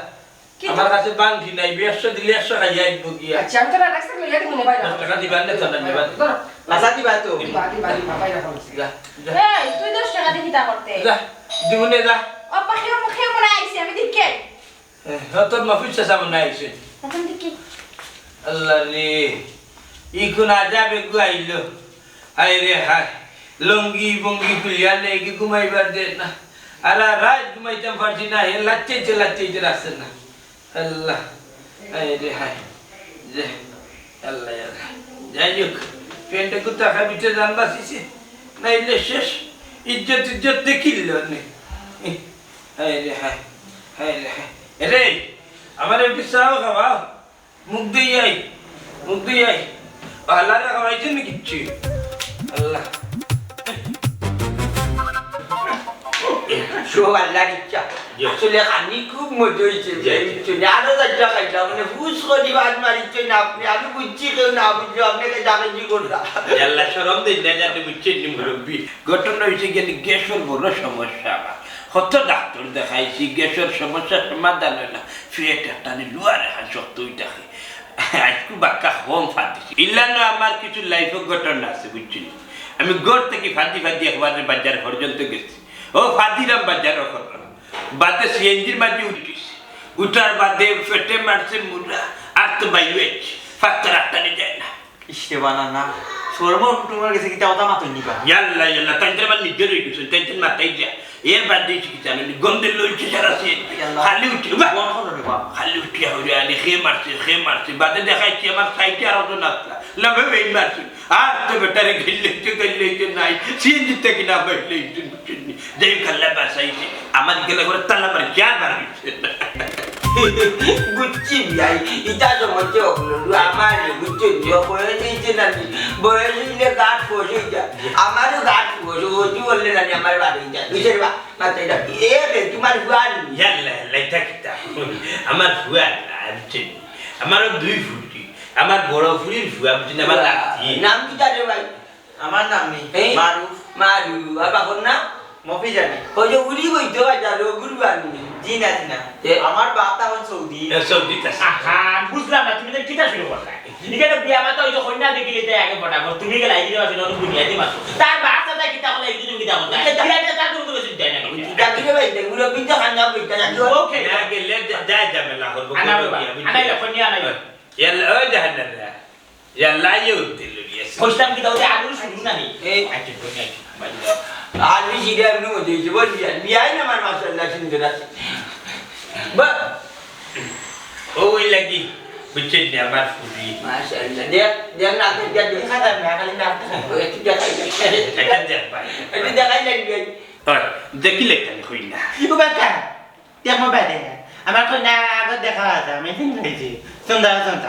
কিন্তু আমার কাছে বাংটি নাই, একশো দিলে একশো খাইয়া আইবো গিয়া। আচ্ছা, আমি তো না রাখছি, লইয়া দিমু নে বাইরে। দশ টাকা দিবা না, তো না দিবা। ধরো। বাসা দিবা তো। দিবা, দিবা, দিবা, বাইরে রাখো। যা, যা। এই, তুই দশ টাকা দিয়ে কিতা করতে? যা, দিমু নে, যা। ও, পাখি, ও মুখে মনে আইছে, আমি দেখি। এ, হ, তোর মফিজ চাচা মনে আইছে। এখন দেখি। আল্লাহ রে, ই কোন আজাব এগু আইলো? হায় রে হায়, লঙ্গি বঙ্গি খুলিয়া নেই কি ঘুমাইবার দে না। আর আর রাত ঘুমাইতাম পারছি না, হে লাচ্চাইতে লাচ্চাইতে রাখছে না। আল্লাহ, হায় রে হায়। যে, আল্লাহ, আল্লাহ। যাই হোক, প্যান্টে কুত্তা খাবিতে জান বাঁচিছে, নাইলে শেষ। ইজ্জত ইজ্জত দেখিল নে। হায় রে হায়, হায় রে হায়। এরে, আমার একটু চাও খাওয়া। মুখ ধুই আই, মুখ ধুই আই। আল্লাহ রে, খাওয়াইছেন না কিচ্ছু? আল্লাহ। সব আল্লাহর ইচ্ছা। জি। আসলে খানি খুব মজা হইছে, জি, জি। বুঝছো নি? আরো চারটা খাইতাম, মানে, ফুস করি বাদ মারিচ্ছেন আপনি। আমি বুঝছি কেউ না বুঝলো, আপনাকে ডাকাইছি করলা। আল্লাহ শরম দেন না, যাতে বুঝছেন নি মুরব্বি। ঘটনা হইছে গেলে গ্যাসের বড় সমস্যা আমার। কত ডাক্তার দেখাইছি, গ্যাসের সমস্যা সমাধান হয় না। পেট একটা নি লুয়ার এখন শক্ত হইতাছে। আজকু বাক্কা কম ফাঁদ দিছি। ইলানো আমার কিছু লাইফে ঘটনা আছে, বুঝছো নি? আমি ঘর থেকে ফাঁদি ফাঁদি একবারে বাজার পর্যন্ত গেছি। ও ফাঁদিরাম বাজার করলাম। বাদে সিএনজির মাঝে উঠিছি। উঠার বাদে পেটে মারছে মুরা, আর তো বাইরে পাত্তর আটকানি যায় না। ইস রে বানা না, শরমর কুটুমর গেছে কিতা কথা মাতইন নি বা? ইয়াল্লা, ইয়াল্লা, তাইন তো আমার নিজের হয়ে গেছে, তাইন তো মাথায় দিয়া। এর বাদ দিয়ে কিছু জানেন নি, গন্ধে লইছে সারা সিএনজি। ইয়াল্লা। খালি উঠে, উবা! বন্ধ করো রে বাবা। খালি উঠিয়া হইরে আরে, খে মারছে, খে মারছে। বাদে দেখাইছি আমার সাইডে আরো জন আসলা। লাভে বেইন মারছে। আর তো বেটারে গেলে তো গেলে তো নাই। সিএনজি থেকে না বাইলে একজন বুঝছেন নি। যাই হোক, আল্লাহ বাঁচাইছে। আমার গেলে করে তালা মারে, চার বার হইছে। বুঝছি ভাই, ইটা সমস্যা হলো, আমার বুঝছেন নি, বয়স হইছে না নি, বয়স হইলে গাঁট ফস হয়ে যায়, আমারও গাঁট ফস, অজু করলে না নি, আমার বার হয়ে যায়, বুঝছেন বা? আচ্ছা, এটা, এ রে, তোমার ফুয়া নি? ইয়াল্লা, ইয়াল্লা, এটা কিতা? আমার ফুয়া না, বুঝছেন নি? আমারও দুই ফুটি, আমার বড় ফুরির ফুয়া, বুঝছেন, আমার নাতি। নাম কিতা রে ভাই? আমার নাম নি? এই? মারুফ। মারু, আর বাপর নাম? মফিজ আলী। ওই যে উড়ি বইতো বাজার, ও গুরু আনি। জি না, জি না। এ? আমার বাপ তখন সৌদি। এ, সৌদি আছে। আহা, বুঝলাম না, তুমি তো কিতা শুরু করলা? এখানে বিয়া মাতা ওই যে কন্যা দেখিলে তাই আগে ফটাফট, তুমি গেলে আইডিয়া আছে, নতুন বুঝিয়ে দিবা তো। তার বাপ দাদা কিতা বলে, একদিন কিতা বলতা? এটা বিয়া দিয়ে তার কোনো কিছু দেয় না। এটা কি রে ভাই, এটা মুরব্বি তো খান্না বইটা, জানি ওর ওকে। না গেলে যা-, যা ঝামেলা করবো, আনা করবো বাবা, বিয়া, বুঝলি? আনাইলে, কন্যা আনাইলে। হ্যাঁ। ইয়াল্লা, ওই দেখেন না রে। ইয়াল্লা, ইয়ে উঠতে লড়িয়েছে। কইতাম কি, তাও যে আলুর শুরু না নি? এই। আচ্ছা, কন্যা, আচ্ছা, বাদ দাও। আলু সিধা এমনি মজা হয়েছে, বল বিয়া। বিয়াই না আমার মাশাআল্লাহ সুন্দর আছে। বা- ও ওই লাগি, বুঝছেন নি, আমার ফুরি। মাশাআল্লাহ। দেখ, দেখ না, দেখ, দেখ, দেখা যায় না, খালি না। একটু দেখাই দেখ। এটা দেখ ভাই। একটু দেখাই দেখ, ভাই। হয়, দেখিলে কেন হই না? কি গো বেটা? দেখো বেটা, আমার কই না আগে দেখা আছে, আমি চিন্তা হয়েছি। সুন্দর, সুন্দর।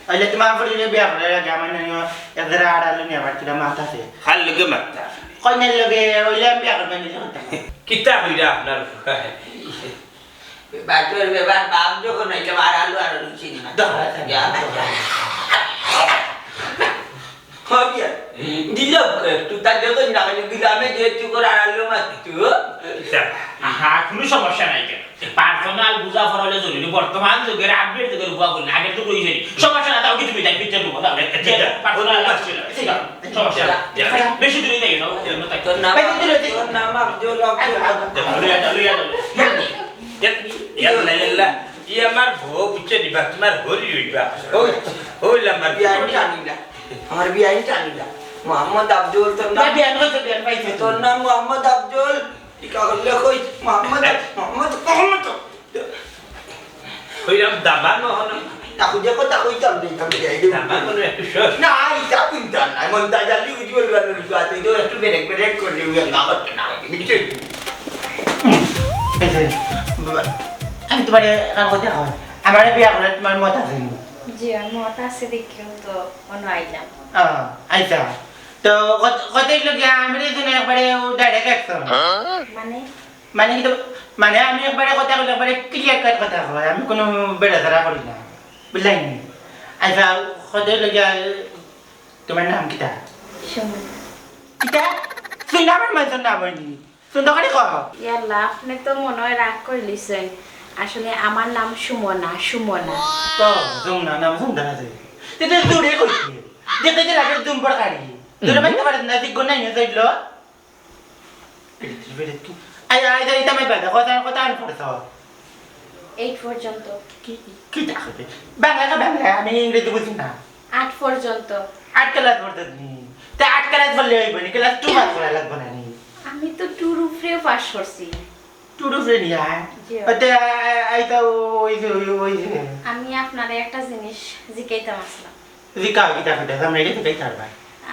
ওইলে তোমার ফুরিরে বিয়া করে আগে আমার নানি এদের আড়ালে নিয়ে আবার কিনা মাত আছে। কার লগে মাত আছে? কইনার লগে, ওইলে আমি বিয়া করবেন, এই কথা। কিতা হইরা আপনার ফুয়া? বাটুয়ার ব্যাপার, বাপ যখন হইলে আর আলু আর আলু চিনি না। দাও। যা, যা। হবিয়া, দিল একটু, তার যখন না হইলে দিল, আমি যে একটু করে আর আলু মারতো। যা। আহা, কোনো সমস্যা নাই কেন? পার্সোনাল বুঝা পড়া অইলে জরুরি। বর্তমান যুগর, আপডেট যুগর বুয়া করি না, আগের যুগ অইছে নি। সমস্যা না, যাও কি তুমি, যাও, ভিতরে ঢুকো, যাও। এ, এ, এ, পার্সোনাল বুঝা পড়া অইলে, যাও, সমস্যা না, যাও। বেশি দূরে যাই না, অন্য তাই। তোর নাম, ভাই, ভিতরে যাই। তোর নাম আব্দুল, আব্দুল, আব্দুল। যাও, লইয়া যাও, লইয়া যাও। ইয়া, ইয়া, ইয়া, ইয়া, ইয়া, ই আমার বউ বুঝছে নি বা, তোমার হরি হইবা। ওই, ওই আমার বিয়ান টানিলা। আমার বিয়ান টানিলা। মোহাম্মদ আব্দুল, তোর নাম? বিয়ান হইছে, বিয়ান পাইছে। তোর নাম মোহাম্মদ আব্দুল? ইকা হলে কই? মোহাম্মদ আব-, মোহাম্মদ, মোহাম্মদ। কইলাম দামান হন। তা খুঁজে কথা কইতাম, দিতাম, দিতাম। দামান হন একটু সর। না, ইতা কইতাম না। মন তাজা লিখে দিও, লিখে দিও, লিখে দিও, একটু বেরেক বেরেক করে দিও, ইয়া না করতে না, বুঝছো? এই যে, বাবা, আমি তোমারে একটা কথা কই। আমারে বিয়া করার তোমার মত আছে নি? জি, আমার মত আছে দেখিও তো অন্য আইলাম। আহ, আচ্ছা। তো কত, কত হইলো গিয়া? আমি তো শুনে একবারে ও ডাইরেক্ট একশো। মানে? মানে কি তো, মানে আমি একবারে কথা কইলে একবারে ক্লিয়ার কাট কথা কই, আমি কোনো বেড়াছাড়া করি না, বুঝলায়নি? আচ্ছা, কত হইলো গিয়া, তোমার নাম কিতা? সুমন। কিতা? তুই নামের মানুষের নাম হয়নি, সুন্দর করে কও। ইয়াল্লা, আপনি তো মনে হয় রাগ করিলিছেন। আসলে আমার নাম সুমনা, সুমনা। ও, সুমনা, নাম সুন্দর আছে। তুই তো দূরে কইছিস। দেখতে যে লাগে জুম্বর কারি। দূরে পাইতে পারিস না, দিক নাই না, যাইলো। আই, আই, আই, ইতা মাই বাদে, কথা, কথা আন পড়ছ। এইট পর্যন্ত। কি, কি, কিতা কইবে? বাংলা তো বাংলা, আমি ইংরেজি বুঝি না। আট পর্যন্ত। আট ক্লাস পর্যন্ত নি। তে আট ক্লাস বললে হইব নি, ক্লাস টু পাস করা লাগবো না নি? আমি তো টুর উপরেও পাস করছি। টুর উপরে নিয়া? জি। ওতে, আ, আ, আই তো ওই যে, ওই, ওই যে। আমি আপনারে একটা জিনিস জিকাইতাম আসলাম। জিকাও, কিতা কইতা, আমরা এটা জিকাই পারবা।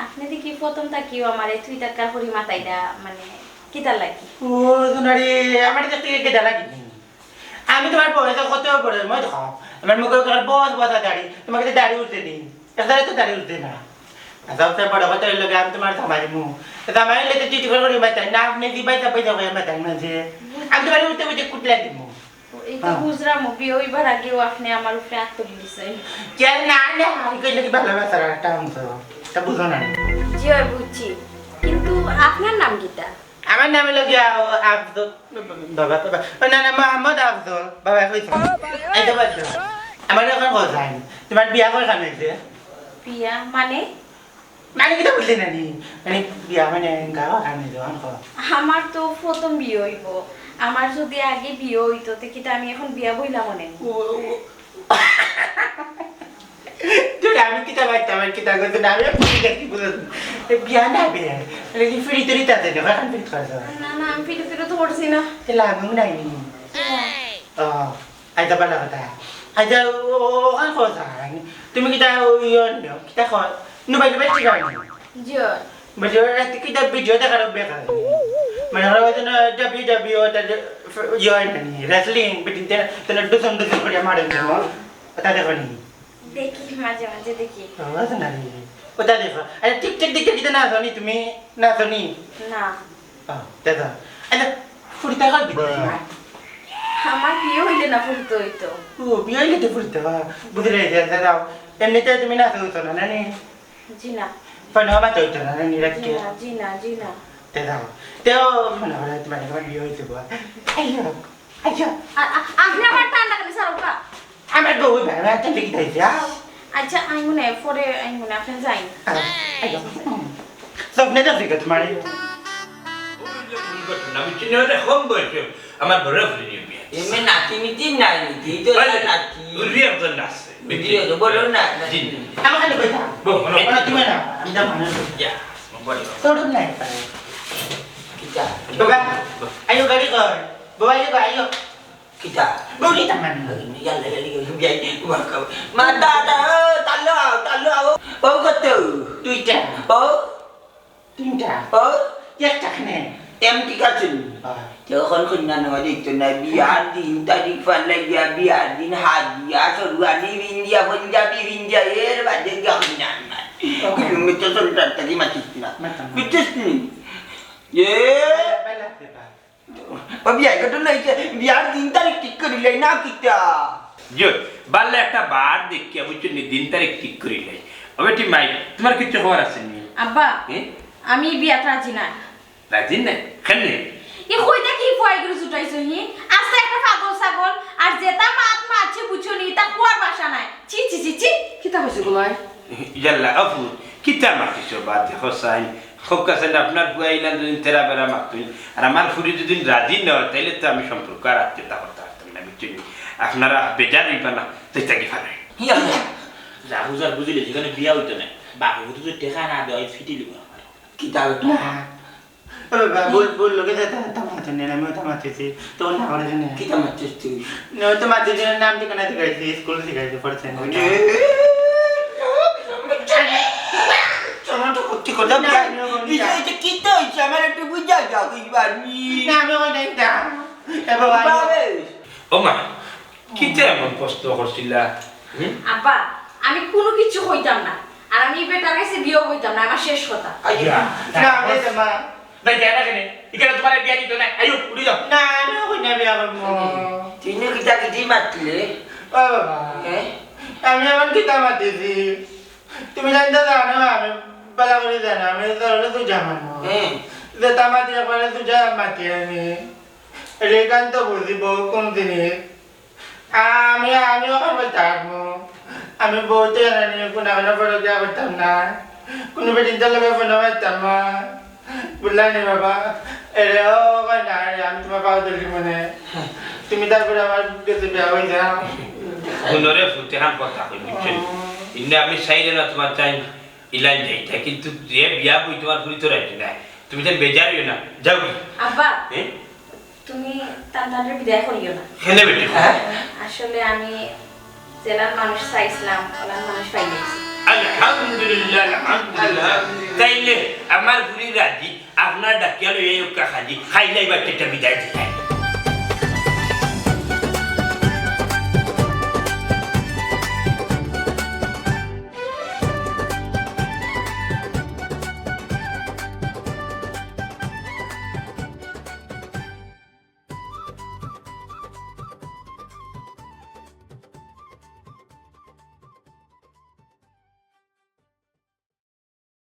আপনি দেখি প্রথম থাকিও আমারে তুই তাকার করি মাতাইরা, মানে, কিতা লাগি? ও, সোনারে, আমার কাছ থেকে কিতা লাগি? আমি তোমার বয়সে কত বড়, মই দেখো, আমার মুখে তোমার বস বসা দাড়ি, তোমার কাছে দাড়ি উঠছে নি? একবারে তো দাড়ি উঠছে না। আর সবচেয়ে বড় কথা হইলো গিয়া, আমি তোমার জামাই মু। জামাই হইলে তো চিঠি করে করি মাতাই না, আপনি দিবাই যাবাই যাবাই মাতাই না যে। আমি তোমার উঠতে উঠতে কুটলাই দিমু। এই তো হ্যাঁ। বুঝলাম, বিয়ে হইবার আগেও আপনি আমার উপরে আত্ম দিছেন। কে না, না, আমি কইলে কি ভালোবাসার একটা অংশ। তা বুঝো না। জি, হয় বুঝছি। কিন্তু আপনার নাম কিতা? আমার নাম হইলো গিয়া আব্দুল, বাবা, বাবা। ও না, না, মোহাম্মদ আব্দুল। বাবা, কইছো? এই তো বাদ দাও। আমার এখন কথা হয়নি। তোমার বিয়া কয়খান হইছে? বিয়া মানে? মানে কিতা বুঝলে না নি? মানে বিয়া মানে গাওয়া খানি দেওয়ান কর। আমার তো প্রথম বিয়ে হইব। আমার যদি আগে বিয়ে হইতো, তে কিতা আমি এখন বিয়া বইলাম মনে? ও, ও। তোর আমি কিতা বাইতাম আর কিতা করতে না, আমি বুঝি গেছি বুঝে। এ বিয়া না বিয়া। মানে কি ফিরি তরি তাতে না, এখন ফিরি করে দাও। না, না, আমি ফিরি ফিরি তো করছি না। তে লাগুন নাই নি। ও। আইতা পারলা কথা। আইতা ও, ও, ওখান কথা। তুমি কিতা ওই ইয়ে নিও, কিতা কয়? নুবাই নুবাই ঠিক আছে। জি। বুঝো, রাতে কিতা ভিডিও দেখার অভ্যাস আছে? মানে, ওরা ওই জন্য ডাব্লিউ ডাব্লিউ ই ওটা যে, ইয়ে হয় না নি, wrestling, বেটিন তেনা, তেনা ডুসন ডুসন করে মারে না, ওটা দেখো নি? দেখি মাঝে মাঝে দেখি। ও, আছে না নি? ওটা দেখো। আরে, টিকটক দেখে কিতা না জানি তুমি? না জানি? না। ও, দাদা। আচ্ছা, ফুড়িটা কই বিদেশি মা? আমার বিয়ে হইলে না ফুড়িতে হইতো। ও, বিয়ে হইলে তো ফুড়িতে, হ্যাঁ। বুঝলে, দাদা, দাদা, এমনিতে তুমি না তো হতো না, না নি? জি না। ফোনে আমার তো হইতো না, না নি, জি রাখতে? না, জি না, জি না। দাদা, তেও মনে হয় তোমার, তোমার বিয়ে হইতে গো। আইয়ো, আইয়ো। আ-, আ-, আপনি আমার টান লাগানি স্যার, ওকা। আমার বউ ভাই, আমার তো লিখে দিয়েছে, আও। আচ্ছা, আমি মনে হয় পরে, আমি মনে হয় আপনি যাই। আও, আইয়ো। হুম। স্বপ্নে তো দেখে তোমার। ওই যে ভুল করছো না, আমি চিনি ওটা কম বয়সে আমার বড় ফুলি নিয়ে বিয়ে। এমনি নাতি মিতি নাই, নাতি তো ওই যে নাতি। উর্বি একজন আছে। উর্বি একজন, বলো না, জি। আমার খালি কইতা। বল, বলো। এটা তুমি না, আমি যা মনে করি। ইয়া, বলো। তোর নাই পারে। কিতা? বাবা, আইয়ো গাড়ি কর। বাবা, আইয়ো, আইয়ো। কিতা? বউনি তার মানে। ইয়াল্লা, ইয়াল্লা, ইয়াল্লা, বিয়াই, ওয়াকা। মা, দা, দা, ও, তালো আও, তালো আও। ও কত? দুইটা। ও? তিনটা। ও? একটা খানে। এম ঠিক আছে নি? হ্যাঁ। তখন কন্যা নেওয়া দিত না, বিয়ার দিন, তারিখ ফালাই গিয়া, বিয়ার দিন হাত দিয়া, সরুয়ানি পিন্দিয়া, পঞ্জাবি পিন্দিয়া, এর বাদে গিয়া কন্যা আনবা। ও। কিলোমিটার সন্তান থাকি মাতিস না। মাতাম না। বুঝছিস নি? এ? বেলা, বেলা। ও বিয়াই, ঘটনা হইছে, বিয়ার দিন তারিখ ঠিক করিলে না কিতা? জি, বাল্লা একটা বার দেখিয়া, বুঝছো নি, দিন তারিখ ঠিক করিলে। ও বেটি মাই, তোমার কিচ্ছু খবর আছে নি? আব্বা, হ্যাঁ? আমি বিয়াত রাজি না। রাজি না? কেনে? এ কইতা কি ফুয়াইগুলো জুটাইছো হি? আস্তে পাগল ছাগল, আর যেটা মাত মাতছে বুঝছো নি, ইটা কওয়ার ভাষা নায়। ছি, ছি, ছি, ছি। কিতা কইছে গো মাই? ইয়াল্লা, আফু, কিতা মাতিছো বাদ দেখো সাইন। খোকা সাইন, আপনার ফুয়া ইলান যদি তেরা বেড়া মাতুন, আর আমার ফুরি যদি রাজি না হয়, তাইলে তো আমি সম্পর্ক আর আত্মীয়তা করতে পারতাম না, বুঝছো নি? আপনারা বেজার অইবা না, তাই তাকে ফালাই। ইয়া, ইয়া। যা বুঝার বুঝিলে, যেখানে বিয়া হইতো না, বাপে তো টেকা না দেওয়া, ফিটি লিব আমার। কিতা হইতো? না। ও বাবা, ভুল, ভুল লোকে যে তা, তা মাতুন নি, আমি ওটা মাতুছি। তো না করে কেনে? কিতা মাতুছ তুই? না, ওই তো মাতুছি, নাম ঠিকানা শিখাইছি, স্কুল শিখাইছি, পড়ছে না। ওরে, আমার তো সত্যি কথা না, বিয়া। আমি ওখানে এই যে, এই যে কিতা হইছে? আমার একটু বুঝা যাও, কি বানি? না, আমি ওখানে যাইতাম। এ বাবা, আমি বাবে। ও মা, কিতা এমন প্রশ্ন করছিলা? হুম? আব্বা, আমি কোনো কিছু কইতাম না। আর আমি এই বেটার কাছে বিয়েও কইতাম না, আমার শেষ কথা। আইয়া। না, আমি তো মা। না, যায় না কেনে? এখানে তোমার বিয়া দিত না। আইও, উঠি যাও। না, আমি কই না বিয়া করবো। তুই না কিতা কিতি মাতলে? ও বাবা। হ্যাঁ? আমি এমন কিতা মাতিছি? তুমি জানতে জানো, আমি বালা করে জানো, আমি তো হলো তুই জানো। হ্যাঁ। যে তা মাতি একবারে তুই যা মাতি আমি। রেখান তো বুঝি বউ কোন জিনিস। আমি, আমি ওখানে থাকবো। আমি বউতে জানি, কোনো কোনো ফটো দেওয়া করতাম না। কোনো বেটিন তো লগে ফোন মারতাম না। বুঝলাম নি বাবা? এরে, ও, ওখানে না রে, আমি তোমার পাও ধরি মনে। তুমি তারপরে আমার গেছে বিয়া হয়ে যাও। হুনরে ফুতে হান কথা কই, বুঝছো নি? ইন্না আমি চাইলে না তোমার চাই ইলাইন যাইতা, কিন্তু যে বিয়া বই তোমার ফুরি তো রাজি না। তুমি তাই বেজার হইও না, যাও কি? আব্বা, হ্যাঁ? তুমি তান তানরে বিদায় করিও না। কেনে বেটি? হ্যাঁ? আসলে আমি জেলার মানুষ চাইছিলাম, ওলার মানুষ পাইছি। আলহামদুলিল্লাহ, আলহামদুলিল্লাহ। আলহামদুলিল্লাহ। তাইলে আমার ফুরি রাজি, আপনার ডাকিয়া লই এই উক্কা খাজি, খাইলাই বাচ্চাটা বিদায় দিতে।